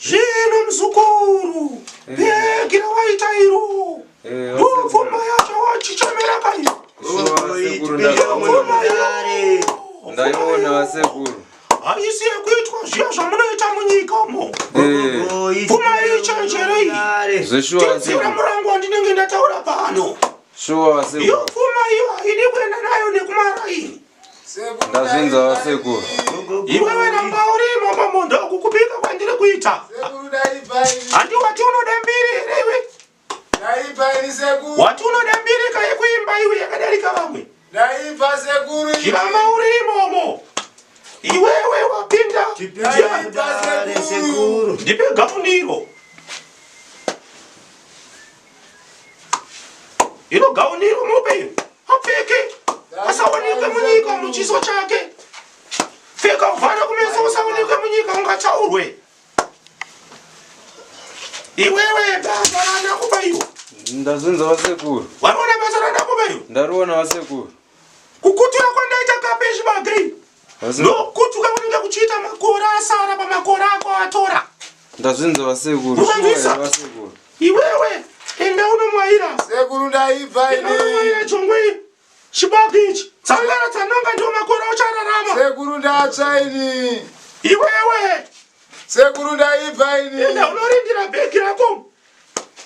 Zvino muzukuru, bhegi rawaita iro. Ndopfuma yacho wachichemera kai. Ndaiona vasekuru. Haisi yekuitwa zviya zvamunoita munyika umo. Pfuma iyi chenjerei. Tedzera murango wandinenge ndataura pano. Iyo pfuma iyo haidi kuenda nayo nekumaraini. Ndazvinzwa vasekuru. Iwewe ramba urimo mamo ndokukubika kwandiri kuita. Handi wati unoda mbiri here iwe? Wati unoda mbiri ka yekuimba iwe yakadarika vamwe. Ndaibva sekuru. Chiramba uri imomo. Iwewe wapinda. Sekuru. Ndipe gauniro. Iro gauniro mupe. Apfeke. Asaonekwe munyika muchiso chake. Pfeka uvhare kumeso usaonekwe munyika ungachaurwe. Iwewe basa randakupa iwe. Ndazvinzwa vasekuru. Wariona basa randakupa iwe? Ndariona vasekuru. Kukutura kwandaita kape zvibage. Ndokutuka kunenge kuchiita makore asara pamakore ako atora. Ndazvinzwa vasekuru. Ukanzwisa? Vasekuru. Iwewe enda unomwaira. Sekuru ndaibva ini. Enda unomwaira chongwe. Chibage ichi. Tsangara tsananga ndiwo makore uchararama. Sekuru ndatsva ini. Iwewe. Sekuru ndaibva ini. Enda unorindira bhegi rako.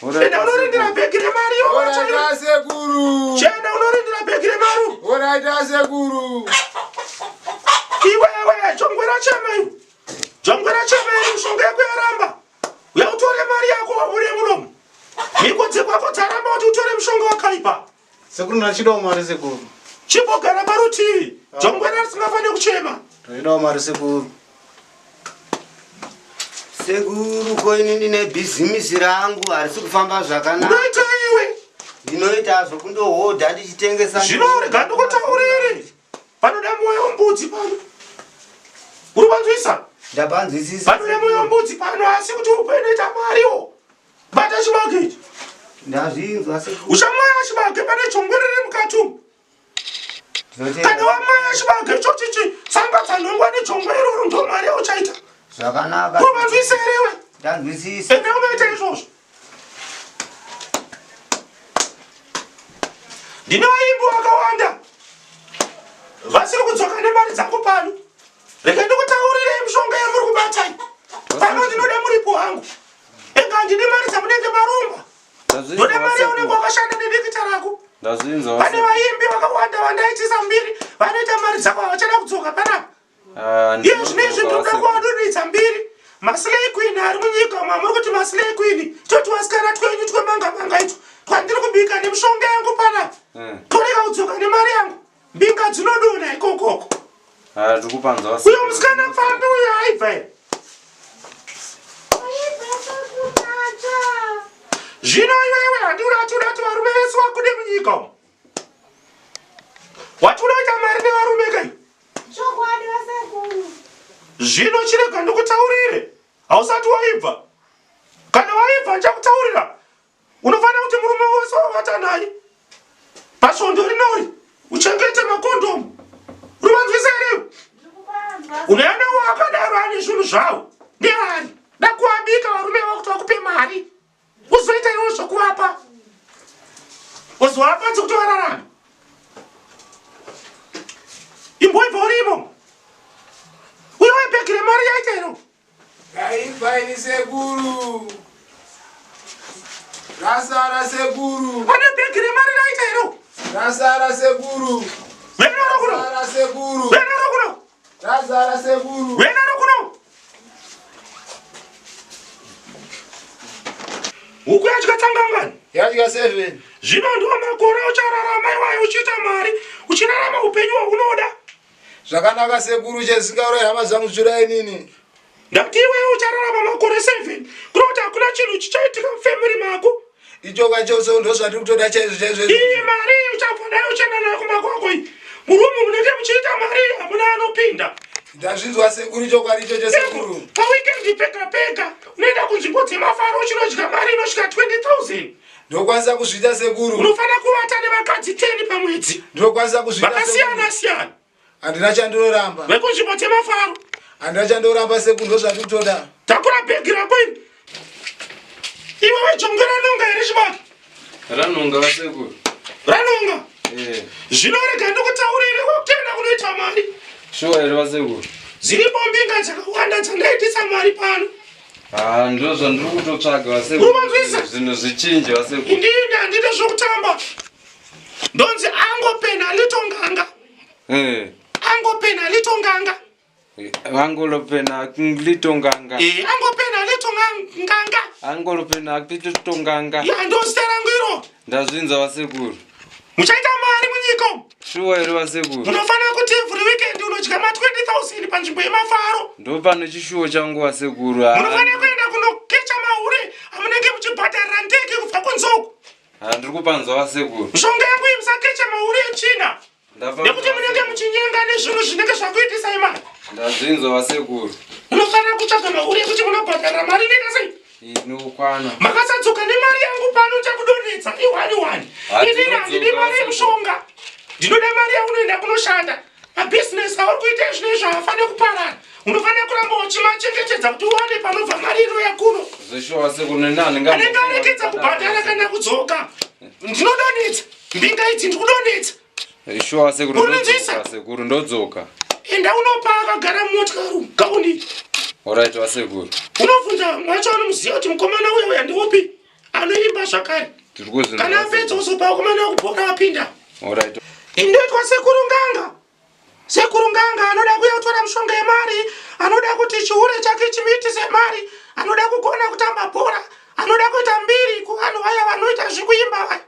Enda unorindira bhegi remari yo. Oraita sekuru. Chenda unorindira bhegi remari. Oraita sekuru. Iwewe jongwe rachema iwe. Jongwe rachema iwe mishonga yako yaramba. Uya utore mari yako wabude munomu. Mhiko dzekwako dzaramba kuti utore mushonga wakaipa. Sekuru ndachidawo mari sekuru. Chimbogara parutivi. Ah. Jongwera risingafaniri kuchema. Ndachidawo mari sekuru. Sekuru ko ini ndine bhizimisi rangu harisi kufamba zvakanaka. Unoita iwe? Ndinoita zvokundohodha ndichitengesa. Zvino rega ndikutaurire. Panoda moyo wembudzi pano. Uri kwanzwisa? Ndapanzwisisa. Panoda moyo wembudzi pano asi kuti upeneta mariwo. Bata chibage ichi. Ndazvinzwa sekuru. Uchamwaya chibage pane chongwe riri mukati umu. Kana wamwaya chibage icho chichi tsanga dzanhongwa nechongwe iroro ndo mari yauchaita. Zvakanaka. Unobanzwisa here iwe? Ndanzwisisa. Ende unoita izvozvo. Ndine vaimbi vakawanda vasiri kudzoka nemari dzangu pano. Rega ndikutaurirei mishonga yamuri kubata iyi. Pano ndinoda muripo wangu. Inga handidi mari dzamunenge marumba. Ndoda mari yaunenge wakashanda nedikita rako. Pane vaimbi vakawanda vandaitisa mbiri vanoita mari dzavo havachada kudzoka panapa. Ah, Iye zvino izvi ndinoda kuvadonhedza mbiri. Maslay queen ari munyika umu amuri kuti maslay queen toti vasikana twenyu twemanga manga itwo twandiri kubika nemishonga yangu panapa. Torega kudzoka nemari yangu. Mbinga dzinodonha ikokoko. Ah, tikupanza Uyo musikana pfambi uyo aibva here? Zvino iwewe handiurati urati varume vese vakude munyika umu. Wati unoita mari nevarume kai? Chokwadi vasekuru. Zvino chirega ndikutaurire. Hausati waibva. Kana waibva ndichakutaurira. Unofanira kuti murume wose wavata naye pasvondo rinori uchengete makondomu. Uri vanzwisa here? Unoenda wakadaro ane zvinhu zvawo neari dakuabika varume vavo kuti vakupe mari uzoita iwo zvokuvapa uzovapa dzekuti vararame imboibva uri imomo uyo webhegi remari yaita here Ndaibva ini sekuru. Rasara sekuru. Pane bhegi remari raita here? Rasara sekuru. Venaro kuno. Rasara sekuru. Venaro kuno. Rasara sekuru. Venaro kuno. Huku yadya tsangangani? Yadya 7. Zvino ndiwo makore uchararama iwayo uchiita mari, uchirarama upenyu hwaunoda. Zvakanaka sekuru chesingaurayi hama dzangu tsvirai inini. Ndati iwewe uchararama makore 7 kureva kuti hakuna chinhu chichaitika mufamily mako. Ichoka chose ndozvatiri kutoda chaizvo chaizvo. Iyi mari iyi uchabva nayo uchienda nayo kumba kwako iyi. Murumu munenge muchiita mari iyi hamuna anopinda. Ndazvinzwa sekuru chokwadi ichocho sekuru. Paweekend pega pega unoenda kunzvimbo dzemafaro uchinodya mari inosvika 20,000. Ndokwanisa kuzviita sekuru. Unofanira kuvata nevakadzi 10 pamwedzi. Ndokwanisa kuzviita. Vakasiyana siyana. Handina chandoramba. Vekunzvimbo dzemafaro. Handina chandoramba sekuru ndozvandikutoda. Takura bhegi rako iri. Jongwe ranonga here chibage? Ranonga vasekuru. Ranonga. Eh. Zvino rega ndikutaurire kutenda kunoita mari. Shuwa here vasekuru? Dziripo mbinga dzakawanda dzandaitisa mari pano. Ah, ndizvo zvandiri kutotsvaga vasekuru. Unomanzwisa? Zvinhu zvichinje vasekuru. Indini handidi zvokutamba. Ndonzi angopena litonganga. Eh. Angopena litonganga. Angolopena litonganga. Eh, angopena litonganga. Angolopena litonganga. Ya ndozita rangu iro. Ndazvinza vasekuru. Muchaita mari munyika umu. Shuwa here vasekuru. Munofanira kuti every weekend unodya ma 20,000 panzvimbo yemafaro. Ndopane chishuwo changu vasekuru. Munofanira kuenda kunokecha mahure amunenge muchibhadharira ndege kubva kunze uku. Ah, ndiri kupanzwa vasekuru. Mishonga yangu iyi musakecha mahure etsvina. Nekuti munenge muchinyenga nezvinhu zvinenge zvakuitisai mari. Ndazvinzwa vasekuru. Munofanira kutsvaga mahure ekuti munobhadharira mari inoita sei? Inokwana. Makasadzoka nemari yangu pano chakudonhedza iwani wani. Inini handidi mari yemushonga. Ndinoda mari yaunoenda kunoshanda. Mabhizinesi auri kuita izvino izvo haafaniri kuparara. Unofanira kuramba uchimachengetedza kuti uwane panobva mari inouya kuno. Zveshuwa vasekuru neni handinga. Anenge arekedza kubhadhara kana kudzoka. Ndinodonhedza. Mbinga idzi ndikudonhedza. Shuwa vasekuru Unonzwisa? ndodzoka sekuru ndodzoka. Enda unopa akagara mumotikari gauni. Alright vasekuru. Unobvunza mwacho anomuziva kuti mukomana uya uya ndiupi anoimba zvakare. Tiri kuzvinzwa. Kana apedza uzopa vakomana vekubhora vapinda. Alright. Indoitwa sekuru nganga. Sekuru nganga anoda kuya kutora mishonga yemari, anoda kuti chihure chake chimuitise mari, anoda kugona kutamba bhora, anoda kuita mbiri kuvanhu vaya vanoita zvekuimba vaya.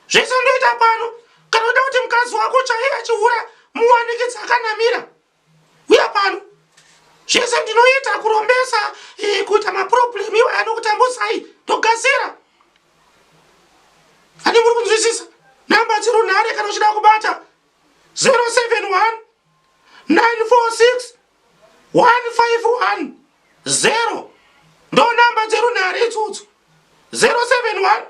Zvese ndoita pano. Kana uda kuti mukadzi wako chaiye achihura muwanikidza akanamira. Uya pano. Zvese ndinoita kurombesa, eh, kuita maproblem iwaya anokutambudzai. Ndogadzira. Ani muri kunzwisisa? Namba dzirunhare kana uchida kubata 071 946 151 0 ndo namba dzerunhare idzodzo 071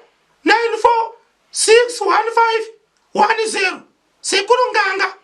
946 15 10 sekuru nganga.